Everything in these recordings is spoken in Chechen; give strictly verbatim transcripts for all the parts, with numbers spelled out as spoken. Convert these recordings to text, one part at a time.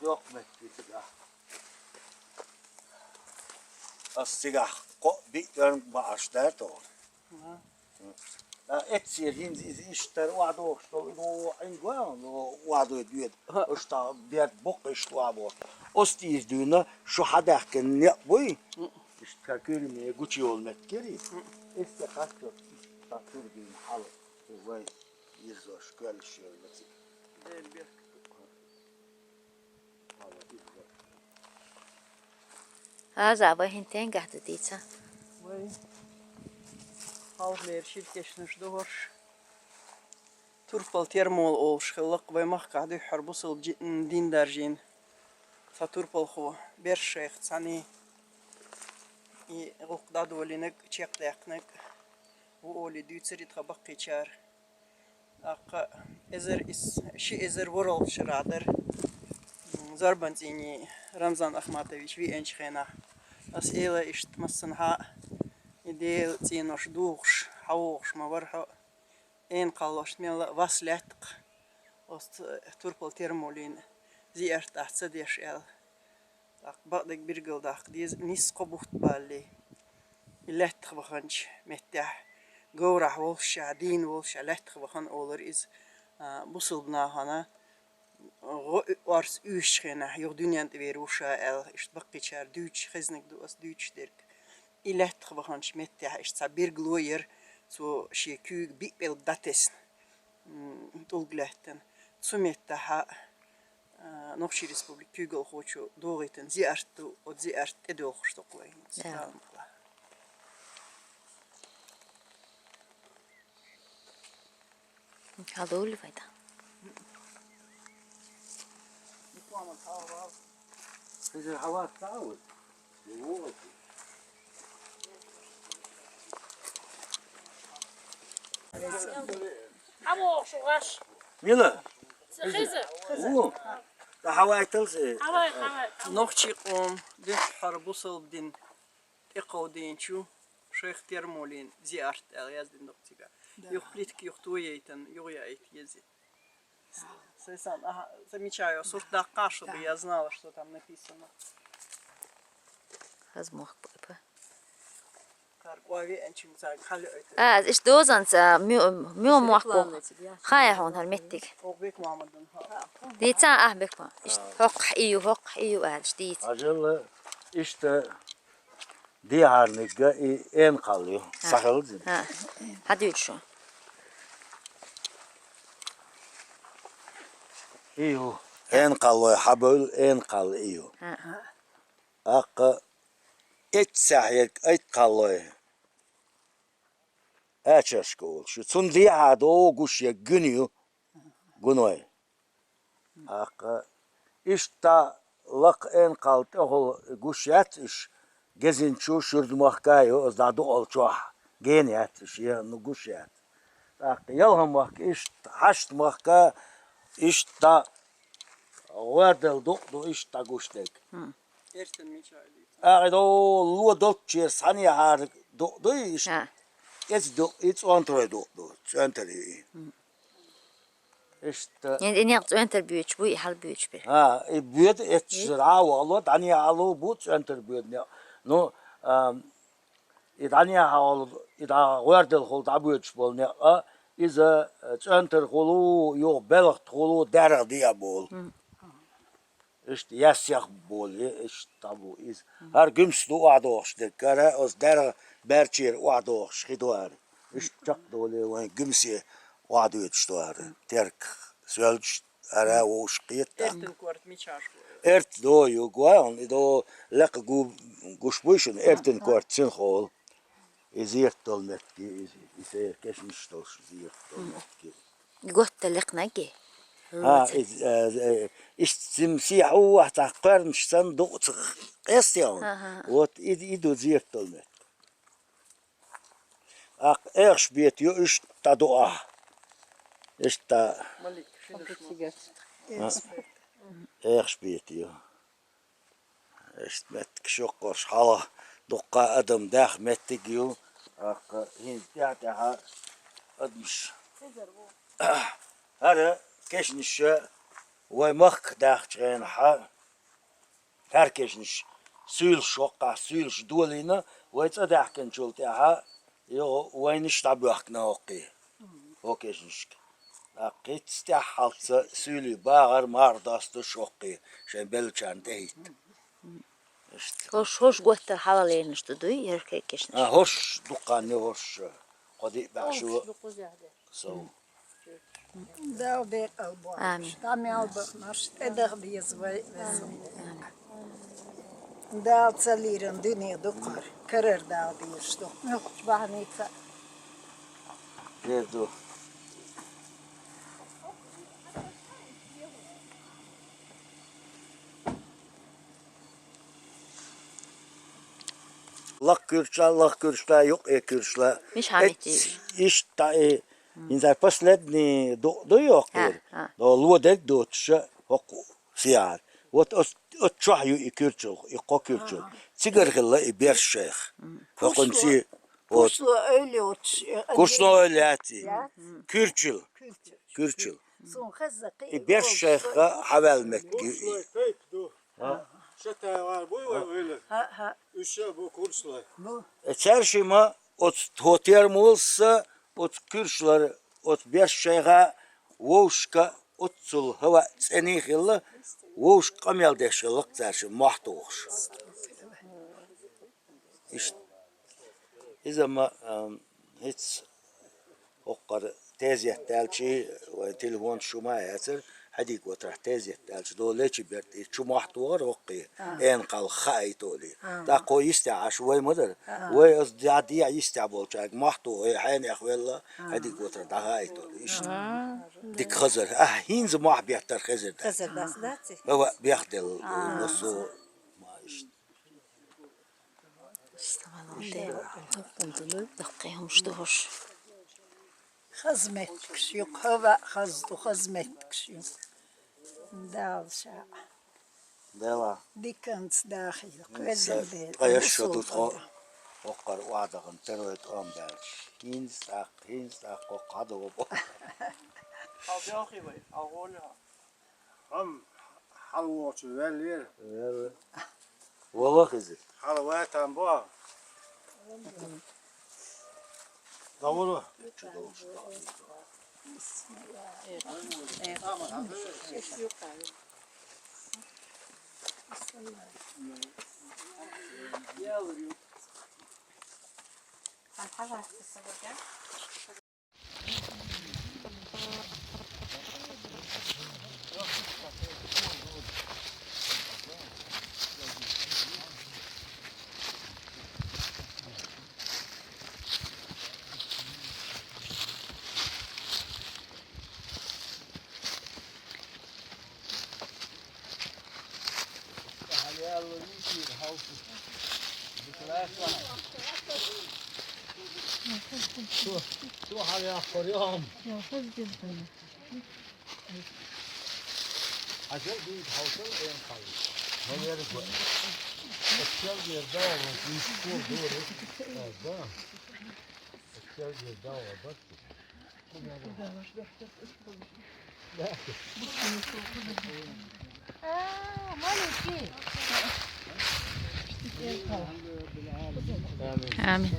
Йоккха меттиг цигахь. Ас цигахь кхо биъ тӀоьрмаг бааш даьтта. Ага. Ткъа эццера хӀинца иза иштта охьадохуш долу, ну, Ӏингой, ну, охьадой доьду. Ага. Уьш тӀаккха берд боккха иштта охьабоху. Оцу тӀера дуьйна шу хьадаьхкина некъ буй? М. Иштта куьраме гучуйолу меттиг яра иза. М. Эццера хаттар, тӀаккха куьра дуьйна хьала. Вай йирзош, коьллаш йолу меттиг. Дела бехк. Аза вай хӀинца стенгахь ду дийца? Вай хьалхалера шира кешнаш догӀуш, турпал Термола олуш хилла-кх вай махкахь дуьххьара бусалба жи-, м, дин даржийна цхьа турпалхо, берш шайх цхьаьний, и гӀуллакх дӀадолийнарг, чекхдаьккхинарг ву олий дуьйцура тхан баккхийчара. ТӀаккха эзар ис-, ши эзар ворхӀалгӀачу шарахь дара, м, Зорбанцӏийний Рамзан Ахматович веанчу хенахь. Ас элира иштта массанхьа а, и Делан цӀенош духуш, хьавогӀуш ма вара хьо, Ӏена кхаллошна мелла а вас лаьтта-кх, оцу турпал Термолина зиярт ахь ца деш аьлла. ТӀаккха бакъдерг билгалдаккха деза, нийсса кхо бутт балале, и лаьттах ваханчу меттехь, говрахь воллушехь, дийна воллушехь лаьттах вахана олура иза, а, бусалба нахана гӀо-, орца уьйшучу хенахь, юха дуьнен тӀе вер ву ша аьлла, иштта баккхийчара дуьйцуш, хезнарг ду ас дуьйцуш дерг. И лаьттах ваханчу меттехь иштта цхьа билгало яра, цо шен куьйга биъ пӀелг дӀатесна, м, тӀулг лаьттана. Цу меттехь а, Нохчийн Республикин куьйгалхочо дохийтина зиярт ду, оцу зиярта тӀе доьлхуш ду-кх вай хӀинца. Да. Хьалули вай дан. Иза хьавац таӀаву? ХьавогӀуш ву гӀаш. Мила? Ца хеза? Ву. ТӀа хьавайтал се? Хьавай, хьавай. Нохчийн къоман дуьххьара бусалба дин тӀекховдийначу шайх Термолин зиярт аьлла яздина ду-кх цигахь. Да. Юха плитка юха тояйтина, юха яийта еза. Сайн сан, аха, замечаю, сурт даккха шу, я знала, что там написано. Хаза мохк бу. Цара кӀой веанчуьнга цаьрга хьалаоьйтура. А, иштта дозанца, мю-, мю мохк бу. Хай хьуна хӀара меттиг. Оха Бекмамадан хьа. Дийца, ахь Бекма. Иштта хӀокхахь и ю, хӀокхахь и ю аьлла, иштта дийца. Ажалла, иштта Дехьарнигга и Энкъал ю, а, сахилзина. А. Хьадуьйцу шу. И ю. Энкъалой хьабевлла, Энкъал и ю. А. ТӀаккха эццехь ерг Айткъалой. Ачашка олуш ю. Цунна дехьа догӀу гуш ерг гуьна ю. Гуной. ТӀаккха иштта лакха Энкъал тӀехула гуш яц уьш, Гезинчу Шуьрда махка ю, оцу дӀа дукъал чохь гена яц уьш, я, ну, гуш яц. ТӀаккха Ялхан махка иштта, Хьашт махка иштта гӀоьрдал дукъ ду, иштта гуш дерг. М. Эртан мича а дийца. ТӀаккха и долу ло долччера схьанехьара дукъ дуй иштта? А. Эца дукъ, и цӀонтарой дукъ ду, цӀоьнтар ю и. М. Иштта. И, и некъ цӀоьнтар боьдуш бу, и хьал боьдуш бу. А, и боьду эццахь дӀа а вахало, дӀанехьало бу цӀоьнтар боьду некъ. Ну, а, и дӀанехьа волу, и дӀа гӀоьрдалхула дӀабоьдуш болу некъ а, иза, э, цӀоьнтархула, юха белхатхула, даьргӀа де а болу. Мгм. Иштта яьссех болу, иштта дӀабу иза. Мгм. ХӀара гуьмс ду охьадохуш дерг, хӀара оцу даьргӀа баьрчера охьадохуш хи ду хӀара. Иштта чекхдоле вайн гуьмсе охьадоьдуш ду хӀара. Мгм. Терк соьлдуш ара вовшах кхета. Эртан корта мичаш го? Эрта до ю, гой хьуна, и до лекха гу-, гуш буй шуна, эртан корта синхула. И зерат долу меттиг, и, и сера кешнаш долуш зерат долу меттиг. Готта лекхнаги? А, и, э, э, иштта цим сехьа ву, цхьа кхоьрнаш санна дукъ ца къестел. Ага. Вот и, и ду зерат долу меттиг. ТӀаккха эхаш бета ю, иштта ду ахь. Иштта. Малик, шина шуна. А, эхаш бета ю. Иштта меттиг шоккхуш хьалха дуккха адам даьхна меттиг ю. ТӀаккха хӀинца тӀаьхьа-тӀаьхьа адамаш. ХӀара кешнаш Вай махках даьхначу хенахь, хӀара кешнаш суьйлаш, хӀоккхахь суьйлаш долийна, вай цӀа даьхкинчул тӀаьхьа, йо, вайнаш дӀабоьхкина хӀоккхий, хӀокху кешнашка. ТӀаккха хӀинцца тӀаьххьалц суьйлий багӀар марха достуш хӀоккхий, шайн беллачарна тӀехӀитта. Иштта. ХӀорш, хӀорш готтар хьалха лелийнаш ду дуй, хӀара кешнаш? А, хӀорш дуккха а не хӀорш, кхо-диъ бӀе шу сов. Дала бекъал бохьаш. Амин. ДӀа мел бахнарш тӀедахьа деза вай веза. Амин. Дала ца лийран дуьне ду кхара. Карара Дала безаш ду. Муьлххачу бахьаница. Дер ду. Лакха куьрчла, лакха куьрчла, юккъе куьрчла. Мичахь меттиг? Иштта и, хӀинца последний ду, ду йоккхур. ХӀа, хӀа. До ло дерг доцуша, хӀокху сехьара. Вот оц-, оцу чохь ю и куьрчух, и кхо куьрчух. Цигара хилла и берш шайх. Мгм. ХӀокхунца и, вот. Курсло ойла йоцуш, э, курсло ойла яц и. Яц? Куьрчул. Куьрчул. Куьрчул. Суна хаза кхин и берш шайх хьаваьлла меттиг ю и. Курслой тайп ду. А? Шатайвар буй вай ойла? ХӀа, хӀа. Уьш а бу курслой. Бу. Э, цаьршимма оцу тхо термулса, оцу куьршлара, оцу берш шайха вовшашка оццул хӀаваъ цӀена хилла, вовшашка къамел деш хилла-кх цаьршимма мохь тухуш. Иштта. Иза ма, ам, хӀинцца хӀокхара тезет даьлча, вайн телефон шу ма яцара, хьадийга ватарахь тезет даьлча, долу лечи берд и чу мохь тухура хӀокхий, а, эн кхалха хаийта олий. А. ТӀаккха хӀо йистехь Ӏаш вай ма дара. А. Вай аса дӀа дехьа йистехь болчаьрга мохь туху, хьенех велла, а, хьадийга ватарахь дӀахаийта олий. Иштта. А. Дика хазар. Ахь, хӀинца мохь беттар хезар дац. Хезар дац, дац? Ава, бехделла, а, массо а ма иштта. Даккхий хӀумаш ду хӀорш. Хаза меттигаш ю, хӀаваъ хаза ду, хаза меттигаш ю. Дала ша. Дела. Диканца дахийла, кхоьззина Дела. Ткъа яшшо ду тхо, хӀокхара охьадахана, тера вай тӀом баьлча. ХӀинца тӀаккха, хӀинца тӀаккха хӀокху хьадогӀу боху. Хьал бехий вай, хьал гӀолехьа. Амма хьалавогӀучун ваьллера. Ваьлла. Вала хезира. Хьала вай там бо. Давула. آمين.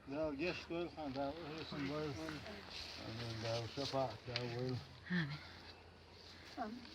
Дала гечдойла хьан, Дала хӀусам бойла. Амин. Дала шапаӀат дойла. Амин.